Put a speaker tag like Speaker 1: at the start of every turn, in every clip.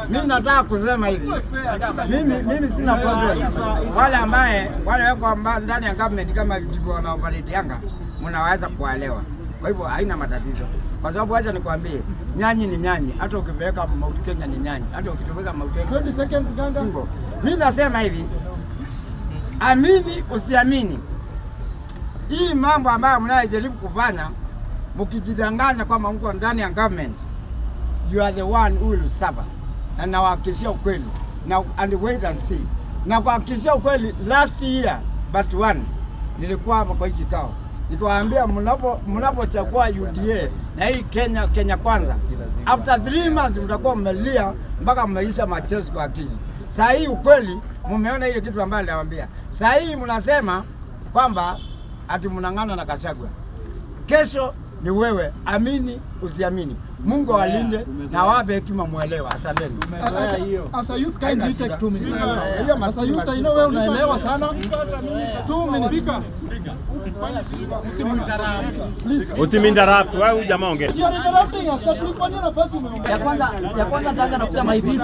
Speaker 1: Mimi nataka kusema hivi, mimi sina problem. Wale ambaye wale wako ndani ya government kama ndivyo wanaoperate Yanga, mnaweza kuelewa. Kwa hivyo haina matatizo, kwa sababu acha nikwambie, nyanyi ni nyanyi, hata ukipeleka Mount Kenya ni nyanyi, hata ukitupeleka Mount Kenya
Speaker 2: 20 seconds, Ganda.
Speaker 1: Simple. Mimi nasema hivi, amini usiamini, hii mambo ambayo mnayojaribu kufanya mkijidanganya kwamba mko ndani ya government, you are the one who will suffer. Na nawahakikishia ukweli na and wait and see. Na kuhakikishia ukweli, last year but one nilikuwa hapa kwa hii kikao nikawaambia, mnapochagua UDA na hii Kenya Kwanza, after 3 months mtakuwa mmelia mpaka mmeisha machozi kwa akili. Saa hii ukweli mmeona ile kitu ambayo niliwaambia. Saa hii mnasema kwamba ati mnang'ana na Gachagua. Kesho ni wewe, amini usiamini. Mungu awalinde na wape hekima mwelewa. Asanteni.
Speaker 2: As a youth, kindly
Speaker 1: Haina
Speaker 2: take
Speaker 1: shida.
Speaker 2: 2 minutes. As a youth, I know wewe unaelewa sana. 2 minutes. Please.
Speaker 3: Usiminterrupt, wewe huyu jamaa ongea.
Speaker 2: You are interrupting us. Sasa tulikupatia nafasi, umeongea.
Speaker 4: Ya kwanza nitaanza na kusema hivi.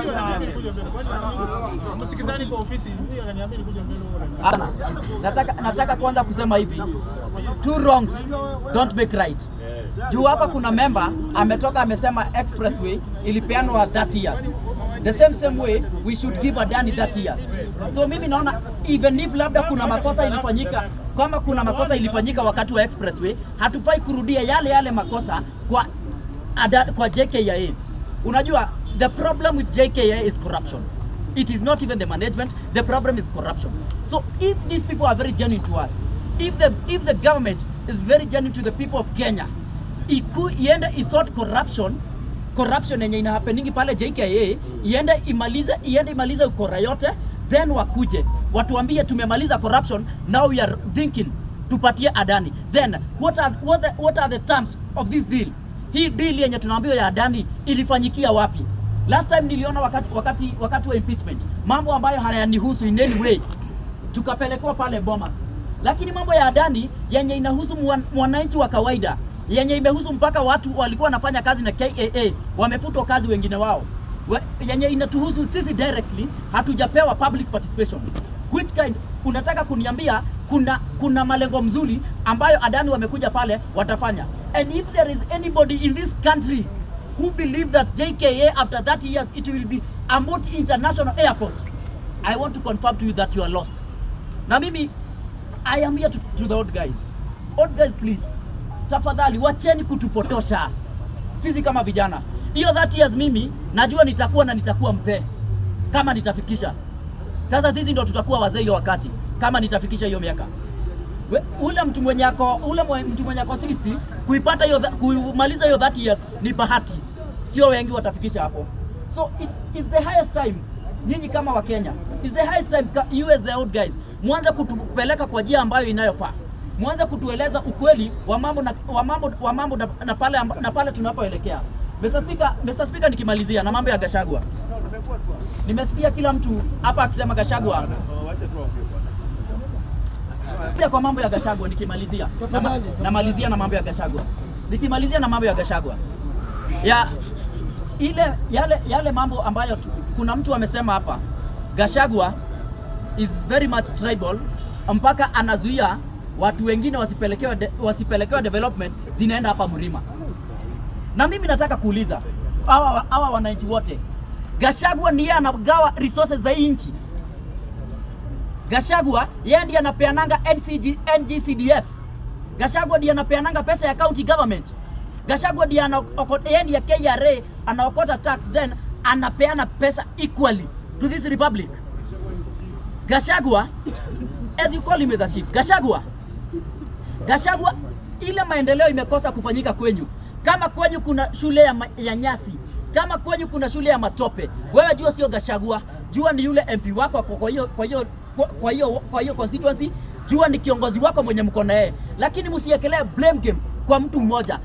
Speaker 5: Msikizani kwa ofisi, akaniambia nikuje mbele.
Speaker 4: Hapana. Nataka kwanza kusema hivi. Two wrongs don't make right. Juu hapa kuna member ametoka amesema expressway ilipeanwa 30 years. The same same way we should give Adani 30 years. So mimi naona even if labda kuna makosa ilifanyika, kama kuna makosa ilifanyika wakati wa expressway, hatufai kurudia yale yale makosa kwa JKIA. Unajua the problem with JKIA is corruption. It is not even the management, the problem is corruption. So if these people are very genuine to us, if the government is very genuine to the people of Kenya, iende isort corruption yenye ina happening pale JKIA, iende imalize ukora yote, then wakuje watuambie tumemaliza corruption, now we are thinking tupatie Adani. Then what are the terms of this deal? Hii deal yenye tunaambiwa ya Adani ilifanyikia wapi? Last time niliona wakati wa impeachment, mambo ambayo hayanihusu in any way tukapelekwa pale Bomas, lakini mambo ya Adani yenye inahusu mwananchi wa kawaida, yenye imehusu mpaka watu walikuwa wanafanya kazi na KAA wamefutwa kazi wengine wao, yenye inatuhusu sisi directly, hatujapewa public participation. Which kind unataka kuniambia kuna malengo mzuri ambayo Adani wamekuja pale watafanya? And if there is anybody in this country who believe that JKA after 30 years it will be a multi international airport, I want to confirm to you that you are lost. Na mimi I am here to the old guys. Old guys, please. Tafadhali wacheni kutupotosha sisi kama vijana. Hiyo 30 years mimi najua nitakuwa na nitakuwa mzee kama nitafikisha. Sasa sisi ndo tutakuwa wazee hiyo wakati kama nitafikisha hiyo miaka. Ule mtu mwenye ako 60 kuipata hiyo kumaliza hiyo 30 years ni bahati, sio wengi watafikisha hapo. So it's the highest time nyinyi kama Wakenya, it's the highest time you as the old guys mwanze kutupeleka kwa njia ambayo inayofaa, mwanze kutueleza ukweli wa mambo na pale tunapoelekea. Mr. Speaker, Mr. Speaker, nikimalizia na mambo ya Gachagua, nimesikia kila mtu hapa akisema Gachagua pia kwa mambo ya Gachagua nikimalizia namalizia na mambo ya Gachagua, nikimalizia na mambo ya Gachagua ya ile yale yale mambo ambayo kuna mtu amesema hapa Gachagua is very much tribal mpaka anazuia watu wengine wasipelekewe development zinaenda hapa Mlima. Na mimi nataka kuuliza hawa wananchi wote, Gachagua ni yeye anagawa resources za hii nchi? Gachagua yeye ndiye anapeananga NCG, NGCDF. Gachagua ndiye anapeananga pesa ya county government. Gachagua ndiye yeye ndiye KRA anaokota tax, then anapeana pesa equally to this republic. Gachagua, as you call him as a chief, Gachagua, ile maendeleo imekosa kufanyika kwenyu. Kama kwenyu kuna shule ya nyasi, kama kwenyu kuna shule ya matope, wewe jua sio Gachagua, jua ni yule MP wako kwa hiyo constituency, jua ni kiongozi wako mwenye mko na yeye, lakini msiekelee blame game kwa mtu mmoja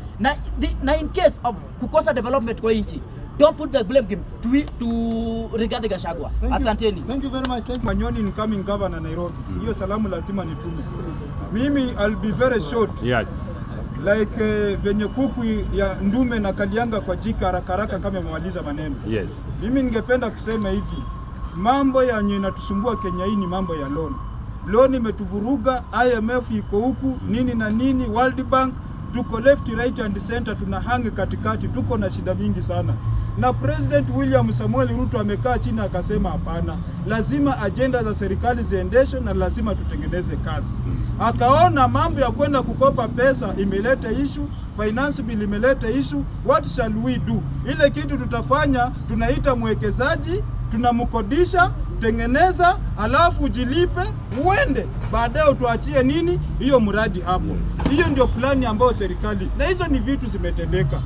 Speaker 4: na in case of kukosa development kwa nchi, don't put the blame game to Rigathi Gachagua.
Speaker 2: Thank you.
Speaker 4: Asanteni.
Speaker 2: Thank you very much. Thank you.
Speaker 5: Manyoni, incoming governor Nairobi. Hiyo salamu lazima nitume. Mimi I'll be very short.
Speaker 3: Yes.
Speaker 5: Like venye kuku ya ndume na kalianga kwa jika haraka haraka kama imemaliza maneno. Mimi ningependa kusema hivi, mambo yenye inatusumbua Kenya hii ni mambo ya loan. Loan imetuvuruga, IMF iko huku nini na nini, World Bank, tuko left, right and center, tuna hang katikati, tuko na shida mingi sana. Na President William Samuel Ruto amekaa chini akasema hapana, lazima ajenda za serikali ziendeshwe na lazima tutengeneze kazi. Akaona mambo ya kwenda kukopa pesa imeleta issue, finance bill imeleta issue, what shall we do? Ile kitu tutafanya, tunaita mwekezaji, tunamkodisha, tengeneza, alafu jilipe uende, baadaye utuachie nini hiyo mradi hapo. Hiyo ndio plani ambayo serikali, na hizo ni vitu zimetendeka.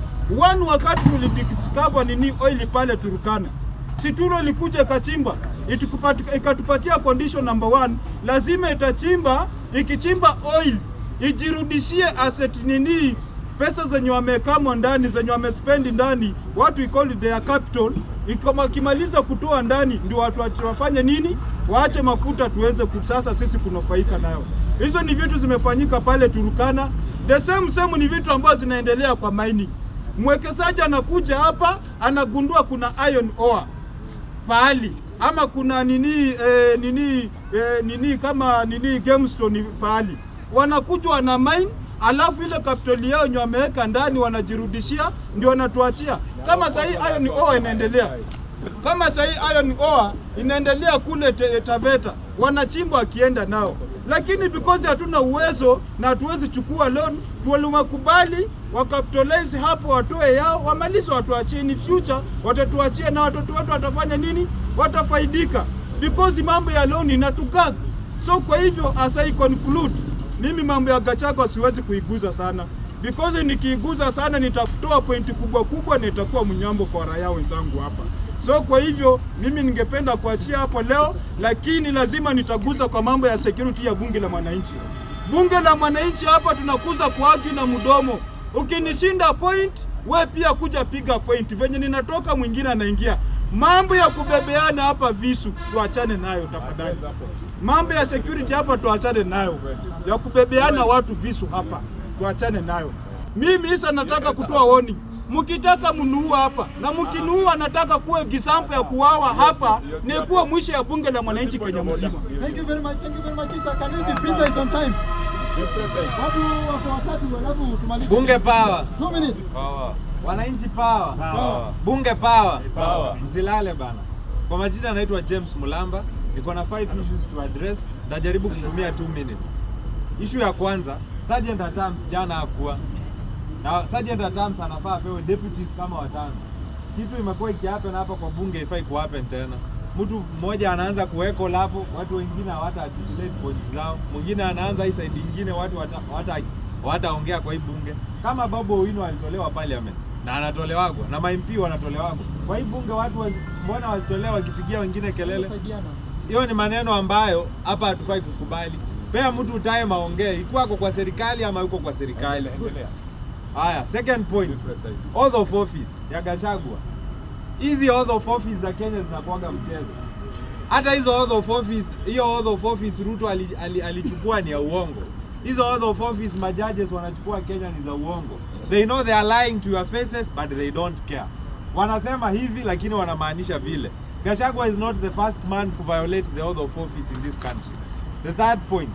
Speaker 5: One, wakati tulidiscover nini oil pale Turkana, si Tullow ilikuja ikachimba, ikatupatia condition number one, lazima itachimba, ikichimba oil ijirudishie asset nini pesa zenye wamekamo ndani zenye wamespend ndani, what we call their capital. Ikimaliza kutoa ndani ndio watu wafanye nini? Waache mafuta tuweze sasa sisi kunufaika nayo. Hizo ni vitu zimefanyika pale Turkana. The same same ni vitu ambazo zinaendelea kwa mining. Mwekezaji anakuja hapa anagundua kuna iron ore pahali ama kuna nini nini nini kama nini gemstone pahali, wanakuja wana mine, alafu ile capital yao yenye wameweka ndani wanajirudishia, ndio wanatuachia. Kama sahii iron ore inaendelea, kama sahii iron ore inaendelea kule Taveta, wanachimba wakienda nao, lakini because hatuna uwezo na hatuwezi chukua loan, tuliwakubali wacapitalize hapo, watoe yao, wamalize, watuachie. In future watatuachia na watoto wetu watafanya nini? Watafaidika because mambo ya loan inatugag. So kwa hivyo as I conclude, mimi mambo ya Gachagua siwezi kuiguza sana because nikiiguza sana nitatoa pointi kubwa kubwa na itakuwa mnyambo kwa raia wenzangu hapa. So kwa hivyo mimi ningependa kuachia hapo leo, lakini lazima nitaguza kwa mambo ya security ya bunge la mwananchi. Bunge la mwananchi hapa tunakuza kwa haki na mdomo. Ukinishinda point, we pia kuja piga point. Venye ninatoka mwingine anaingia. Mambo ya kubebeana hapa visu tuachane nayo tafadhali. Mambo ya security hapa tuachane nayo, ya kubebeana watu visu hapa tuachane nayo. Mimi sasa nataka kutoa warning. Mkitaka mnuua hapa na mkinuua, nataka kuwe example ya kuuawa hapa ni kuwa mwisho ya bunge la mwananchi Kenya mzima.
Speaker 2: Thank you very much. Thank you very much, Isa. Can you be precise on time? Watu wako watatu alafu tumalize.
Speaker 6: Bunge power.
Speaker 2: 2 minutes.
Speaker 6: Wananchi power.
Speaker 2: Power.
Speaker 6: Bunge power. Msilale bana. Kwa majina naitwa James Mulamba. Niko na five issues to address. Najaribu kutumia 2 minutes. Issue ya kwanza, Sergeant at Arms jana hakuwa. Na Sergeant at Arms anafaa apewe deputies kama watano. Kitu imekuwa ikihappen hapa kwa bunge ifai kuhappen tena. Mtu mmoja anaanza kuweko hapo, watu wengine hawata articulate points zao. Mwingine anaanza hii side nyingine, watu hawataongea kwa hii bunge. Kama Babu Owino alitolewa parliament na anatolewagwa na ma MP wanatolewagwa kwa hii bunge, watu mbona wasitolewa wakipigia wengine kelele?
Speaker 2: Saidiana.
Speaker 6: Hiyo ni maneno ambayo hapa hatufai kukubali. Pea mtu time aongee, ikuwa ako kwa serikali ama yuko kwa serikali. Haya, second point, oath of office ya Gachagua. Hizi oath of office za Kenya zinakuwaga mchezo. Hata hizo oath of office, hiyo oath of office Ruto alichukua ni ya uongo. Hizo oath of office majudges wanachukua Kenya ni za uongo. They know they are lying to your faces but they don't care. Wanasema hivi lakini wanamaanisha vile. Gachagua is not the first man to violate the oath of office in this country. The third point,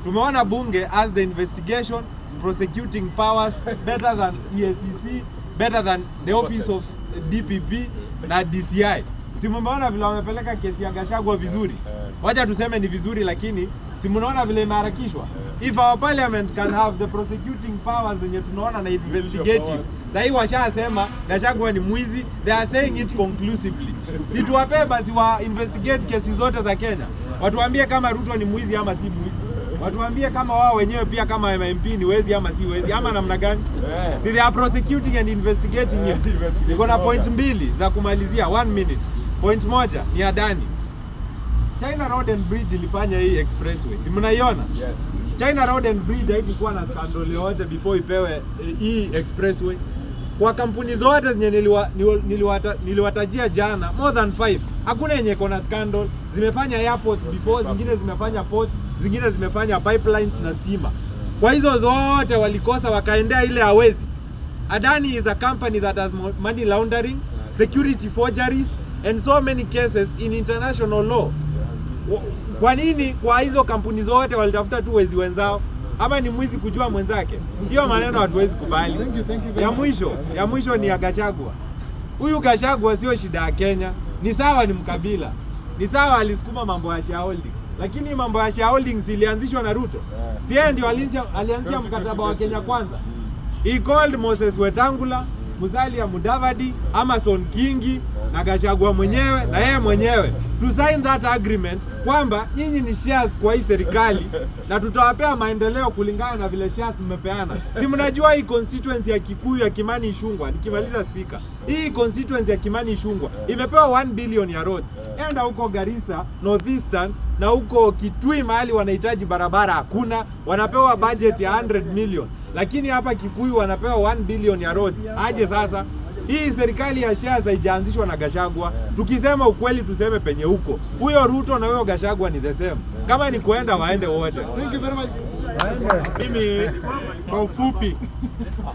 Speaker 6: tumeona bunge as the investigation prosecuting powers better than EACC, better than the office of DPP na DCI. Si mumeona vile wamepeleka kesi ya Gachagua vizuri? Wacha tuseme ni vizuri, lakini si mnaona vile imeharakishwa? If our parliament can have the prosecuting powers zenye tunaona na investigative, sahii washasema Gachagua ni mwizi, they are saying it conclusively. Si tuwapee basi wa investigate kesi zote za Kenya, watuambie kama Ruto ni mwizi ama si mwizi, watuambie kama wao wenyewe pia kama MP ni wezi ama si wezi ama namna gani? Si they are prosecuting and investigating it. Niko na point mbili za kumalizia, one minute. Point moja ni Adani. China Road and Bridge ilifanya hii expressway, si mnaiona? China Road and Bridge haikukuwa na scandal yoyote before ipewe hii expressway. Kwa kampuni zote zenye niliwatajia jana, more than five, hakuna yenye iko na scandal. Zimefanya airports before, zingine zimefanya ports, zingine zimefanya pipelines na stima. Kwa hizo zote walikosa, wakaendea ile hawezi. Adani is a company that has money laundering, security forgeries and so many cases in international law. Kwa nini kwa hizo kampuni zote walitafuta tu wezi wenzao? Ama ni mwizi kujua mwenzake? Hiyo maneno hatuwezi kubali.
Speaker 2: Thank you, thank you very
Speaker 6: Ya
Speaker 2: much.
Speaker 6: mwisho, ya mwisho ni ya Gachagua. Huyu Gachagua sio shida ya Kenya. Ni sawa ni mkabila. Ni sawa alisukuma mambo ya shareholding. Lakini mambo ya shareholding ilianzishwa na Ruto. Si yeye ndio alianzisha mkataba wa Kenya Kwanza. He called Moses Wetangula, Musalia Mudavadi, Amason Kingi na Gachagua mwenyewe na yeye mwenyewe to sign that agreement kwamba nyinyi ni shares kwa hii serikali na tutawapea maendeleo kulingana na vile shares mmepeana. Si mnajua hii constituency ya Kikuyu ya Kimani Ichung'wah, nikimaliza speaker, hii constituency ya Kimani Ichung'wah imepewa 1 billion ya roads. Enda huko Garissa, Northeastern na huko Kitui mahali wanahitaji barabara hakuna, wanapewa budget ya 100 million, lakini hapa Kikuyu wanapewa 1 billion ya roads. Aje sasa hii serikali ya shares haijaanzishwa na Gachagua. Tukisema ukweli tuseme penye huko. Huyo Ruto na huyo Gachagua ni the same. Kama ni kuenda waende wote.
Speaker 2: Thank you very much.
Speaker 5: Mimi kwa ufupi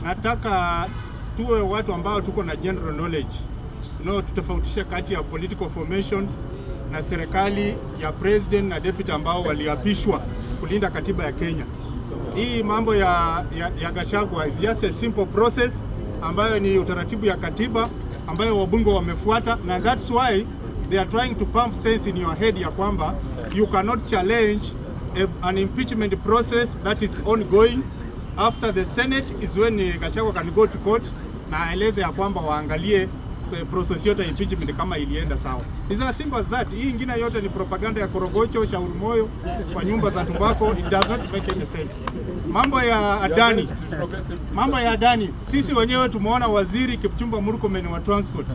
Speaker 5: nataka tuwe watu ambao tuko na general knowledge. Tutofautishe kati ya political formations na serikali ya president na deputy ambao waliapishwa kulinda katiba ya Kenya. Hii mambo ya Gachagua is just a simple process ambayo ni utaratibu ya katiba ambayo wabunge wamefuata, na that's why they are trying to pump sense in your head ya kwamba you cannot challenge an impeachment process that is ongoing. After the Senate is when Gachagua can go to court na aeleze ya kwamba waangalie process yote ya impeachment kama ilienda sawa. It's as simple as that. Hii ingine yote ni propaganda ya korogocho, shauri moyo kwa nyumba za tumbako. It does not make any sense. Mambo ya Adani, mambo ya Adani, sisi wenyewe tumeona waziri Kipchumba Murkomen wa transport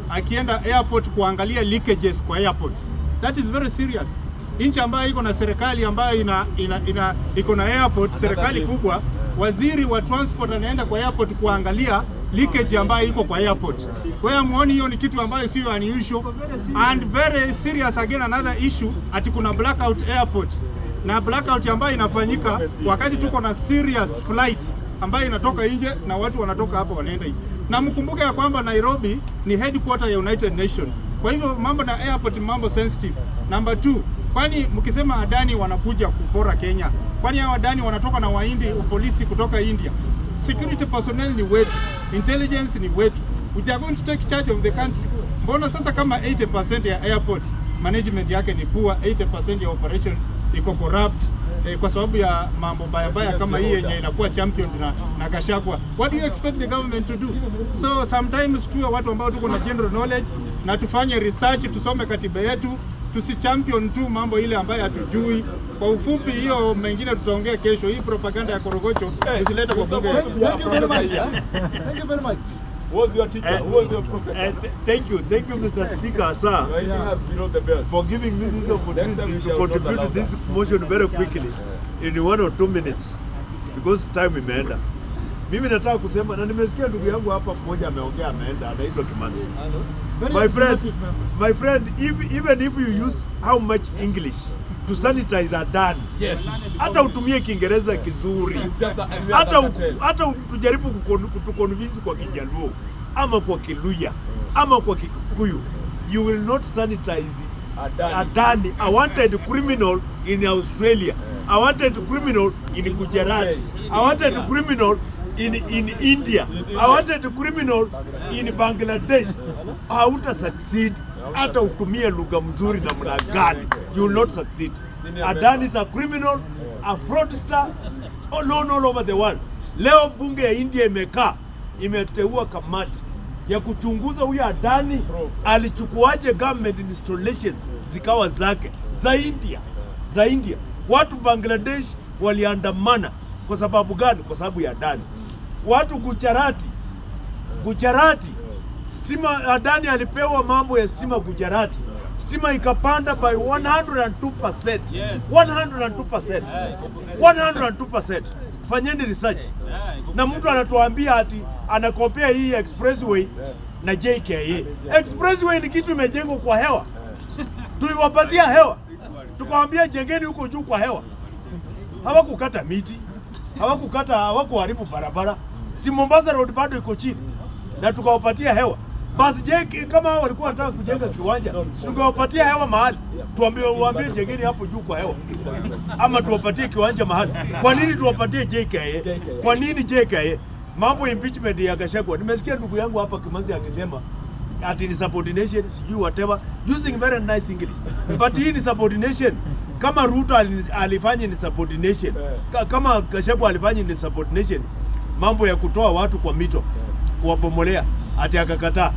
Speaker 5: akienda airport kuangalia leakages kwa airport. That is very serious. Nchi ambayo iko na serikali ambayo ina iko na airport, serikali kubwa, waziri wa transport anaenda kwa airport kuangalia leakage ambayo iko kwa airport. Kwa hiyo muone hiyo ni kitu ambayo sio unusual and very serious. Again, another issue, ati kuna blackout airport, na blackout ambayo inafanyika wakati tuko na serious flight ambayo inatoka nje na watu wanatoka hapa wanaenda nje. Na mkumbuke ya kwamba Nairobi ni headquarter ya United Nation. Kwa hivyo mambo na airport ni mambo sensitive. Number two, kwani mkisema Adani wanakuja kupora Kenya, kwani hao Adani wanatoka na Wahindi, polisi kutoka India? Security personnel ni wetu, intelligence ni wetu. We are going to take charge of the country. Mbona sasa kama 80% ya airport management yake ni poor, 80% ya operations iko corrupt, kwa sababu ya mambo mbaya mbaya kama hii yenye inakuwa champion na Gachagua. What do you expect the government to do? So sometimes tuwe watu ambao tuko na general knowledge na tufanye research, tusome katiba yetu, tusichampion tu mambo ile ambayo hatujui. Kwa ufupi, hiyo mengine tutaongea kesho. Hii propaganda ya korogocho usilete kwa bunge.
Speaker 2: Thank you very much. Thank you very much.
Speaker 3: Who was your teacher? Who was your professor?
Speaker 7: Thank you, Mr. Speaker, sir,
Speaker 3: You are hitting us below the belt.
Speaker 7: For giving me this
Speaker 3: Next time
Speaker 7: opportunity
Speaker 3: we
Speaker 7: to
Speaker 3: shall not
Speaker 7: contribute
Speaker 3: allow
Speaker 7: to this
Speaker 3: that.
Speaker 7: motion very quickly in 1 or 2 minutes because time imeenda. Mimi nataka kusema na nimesikia ndugu yangu hapa mmoja ameongea, ameenda, anaitwa Kimanzi.
Speaker 2: Very
Speaker 7: My friend,
Speaker 2: diplomatic member.
Speaker 7: my friend, if, even if you use how much English to sanitize Adani, hata utumie Kiingereza kizuri,
Speaker 3: Just a mere cartel.
Speaker 7: hata tujaribu kutuconvince kwa Kijaluo ama kwa Kiluya ama kwa Kikuyu, you will not sanitize
Speaker 3: Adani.
Speaker 7: Adani, a wanted criminal in Australia, a wanted criminal in Gujarat, a wanted criminal in India, a wanted criminal in Bangladesh. Hauta succeed hata utumie lugha mzuri namna gani, you will not succeed. Adani is a criminal, a fraudster, all known all over the world. Leo bunge ya India imekaa, imeteua kamati ya kuchunguza huyu Adani alichukuaje government installations zikawa zake za India, za India. Watu Bangladesh waliandamana kwa sababu gani? Kwa sababu ya Adani. Watu Gujarati, Gujarati stima, Adani alipewa mambo ya stima Gujarati, stima ikapanda by 102%. 102%. 102%. Fanyeni research. Na mtu anatuambia ati anacompare hii expressway na JKIA. Expressway ni kitu imejengwa kwa hewa, tuliwapatia hewa, tukawaambia jengeni huko juu kwa hewa, hawakukata miti. Hawakukata, hawakuharibu barabara. Si Mombasa Road bado iko chini na tukawapatia hewa. Basi je, kama hao walikuwa wanataka kujenga kiwanja, tungewapatia hewa mahali, tuambie, uambie jengeni hapo juu kwa hewa, ama tuwapatie kiwanja mahali. Kwa nini tuwapatie JKIA? Kwa nini JKIA? Mambo impeachment ya Gachagua, nimesikia ndugu yangu hapa Kimanzi akisema ati ni subordination, sijui whatever, using very nice English, but hii ni subordination. Kama Ruto alifanya ni subordination, kama Gachagua alifanya ni subordination, mambo ya kutoa watu kwa mito kuwabomolea, ati akakataa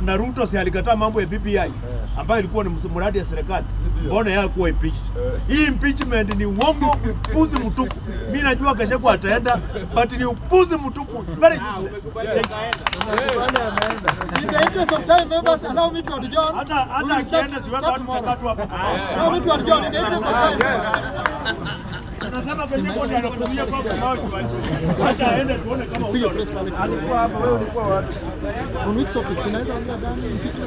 Speaker 7: na Ruto si alikataa mambo ya BBI ambayo ilikuwa ni mradi ya serikali, mbona yeye hakuwa impeached? Hii impeachment ni uongo, upuzi mtupu. Mimi najua Gachagua ataenda, but ni upuzi mtupu, very useless.
Speaker 2: In the interest of time, members, allow me to adjourn.
Speaker 7: Hata
Speaker 2: We will start,
Speaker 7: akienda siwe
Speaker 2: start
Speaker 7: bado
Speaker 2: tomorrow.
Speaker 7: tutakaa tu hapa.
Speaker 2: Allow me to adjourn in the interest of time.
Speaker 7: Tunasema Gachagua ndiye anakuzuia kwa mawe kimacho. Acha aende tuone kama
Speaker 2: Piga press pale.
Speaker 1: Alikuwa hapo, wewe ulikuwa wapi?
Speaker 2: On which topic? Sinaweza ongea gani? Impeachment?